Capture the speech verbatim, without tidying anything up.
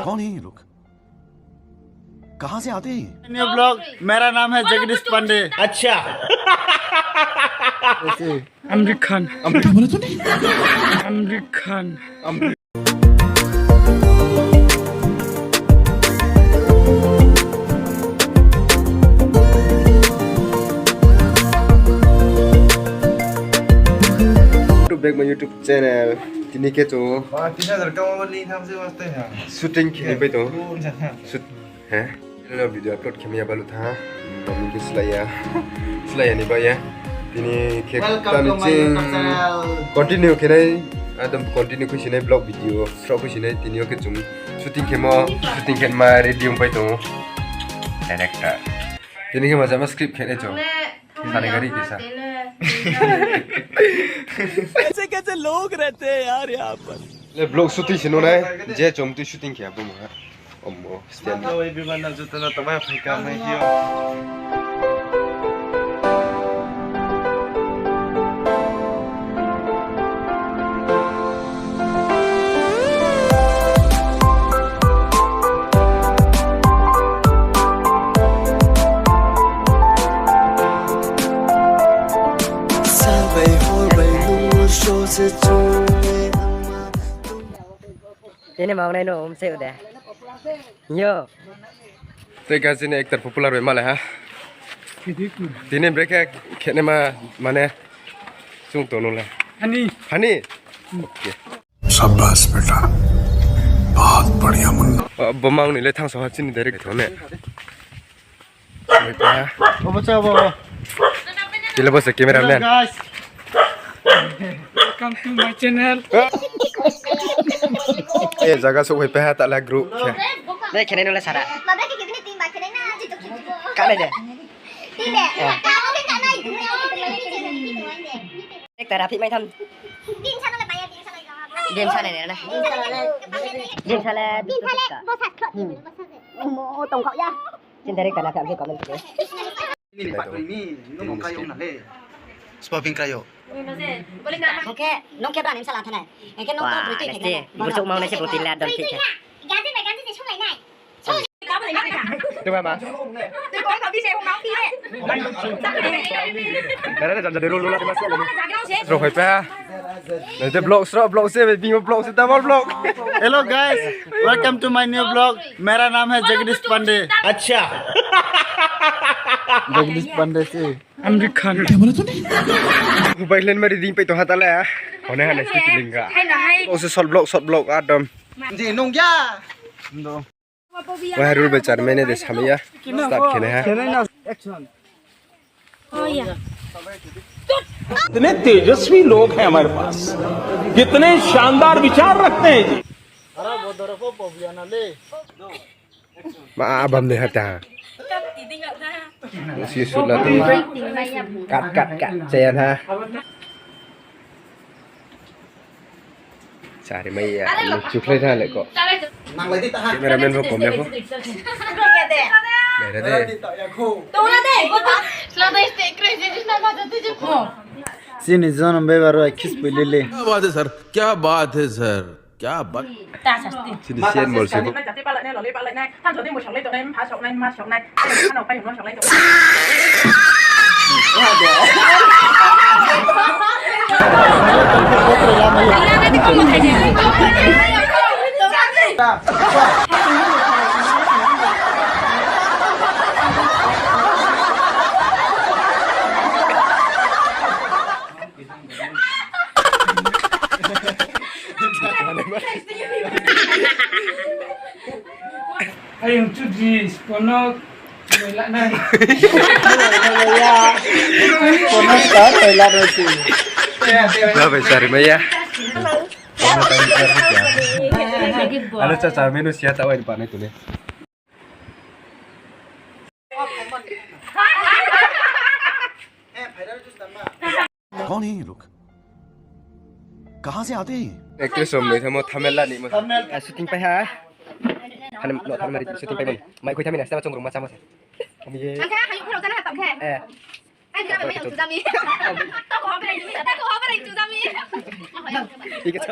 कौन है ये लोग? कहाँ से आते हैं ये? New vlog, मेरा नाम है जगदीश पांडे। अच्छा। ऐसे। आमिर खान। क्या बोला तूने? आमिर Khan. To back my YouTube channel. Tini khe chung Ba, tin hajar kamo ni tham se mas tei ha. Shooting khe pai tong. Shoot, he? Channel video upload khe maya balu tha. Mami khe slai ya. Slai ya ni ba ya. Tini khe Welcome to my YouTube channel. Continue khe nai. Ekdom continue khuisinai vlog video. Sroh khuisinai. Tini yo khe chung shooting khe mo. Shooting khe ma ready ong pai tong. Director. Tini khe ma jama script khe nai chung. Sari gari kisa. कैसे कैसे लोग रहते हैं यार यहाँ पर। Le vlog shooting se no nai, je chom tui shooting khe abo mo ha. Omo, stand. Hello everyone, na juta na tama phai ka mai hiyo. Tini maungnai no um se de. Yo. Tei gajini actor popular bai malai ha. Tini bre khe khenai ma mane chung tong no le. Hani. Hani. Okay. शाबाश बेटा, बहुत बढ़िया Munna. Bo mang ni le thang so ha chini direct thang ne. Obo cha, obo, obo. Tile bo se camera man. Hello, guys. Welcome to my channel. E jaga souh phai ha tala group khe. Dei khenai no le sara. Ka nai de. Ekta raphih mai tham. Game sa nai na. Game sa le. Mo tong khaoh ya. Chin director na khe comment khe. Ni patri ni, nung mung kayo na le. Spa ping kayo. Oke, nung khe bra ni msala thanai. Engkhe nung to broi tui khe. Burchuk mau nai se bung tin la dam thik khe. Ganti bai ganti se sunglai nai. Tuma ma. Dara de jam jadi rul rul lagi masuk lagi. Sro hoi pa. Nanti vlog sro vlog se, bingo vlog se, double vlog. Hello guys, welcome to my new vlog. मेरा नाम है जगदीश पांडे। अच्छा। जगदीश पांडे से। आमिर खान। क्या बोला तूने? Mobile line mari ding pai to hatala. Hone hane siti lingga. Vlog se short vlog, short vlog, ekdom. Ji nung ya. Wah, rule bai char mene de samaya. Start khe nai ha. Action. कितने तेजस्वी लोग हैं हमारे पास, कितने शानदार विचार रखते हैं जी। Ma abam de hata. Si sut la tu. Kat, kat, kat. Chaya na. Sari mai ya. Chukhlai tha le ko. Cameraman bo kom ya ko. Bera de. Chini jonom bebaro kiss pui lili. क्या बात है सर, क्या बात है सर। क्या बात। Sini sian mol se bo. Ayong Chudri, kono toilet nai. Kono star toilet nai si. Ba bai sari maya. Alo cha cha menu sia ta wai pa nai tule. कौन है ये लोग? कहाँ से आते हैं ये? Actress rom noi thamo thumbnail la ni mo. Shooting pai ha. Thane no thane mari shooting pai mo. Mai khoi thami na sta chong rung ma chamo se. Ani ye. Ang kha hayu khoro jana ha tong khe. Eh. Ai jana mai ang chujami. Ta ko ha brai chujami. Ta ko ha brai chujami. Thik ache.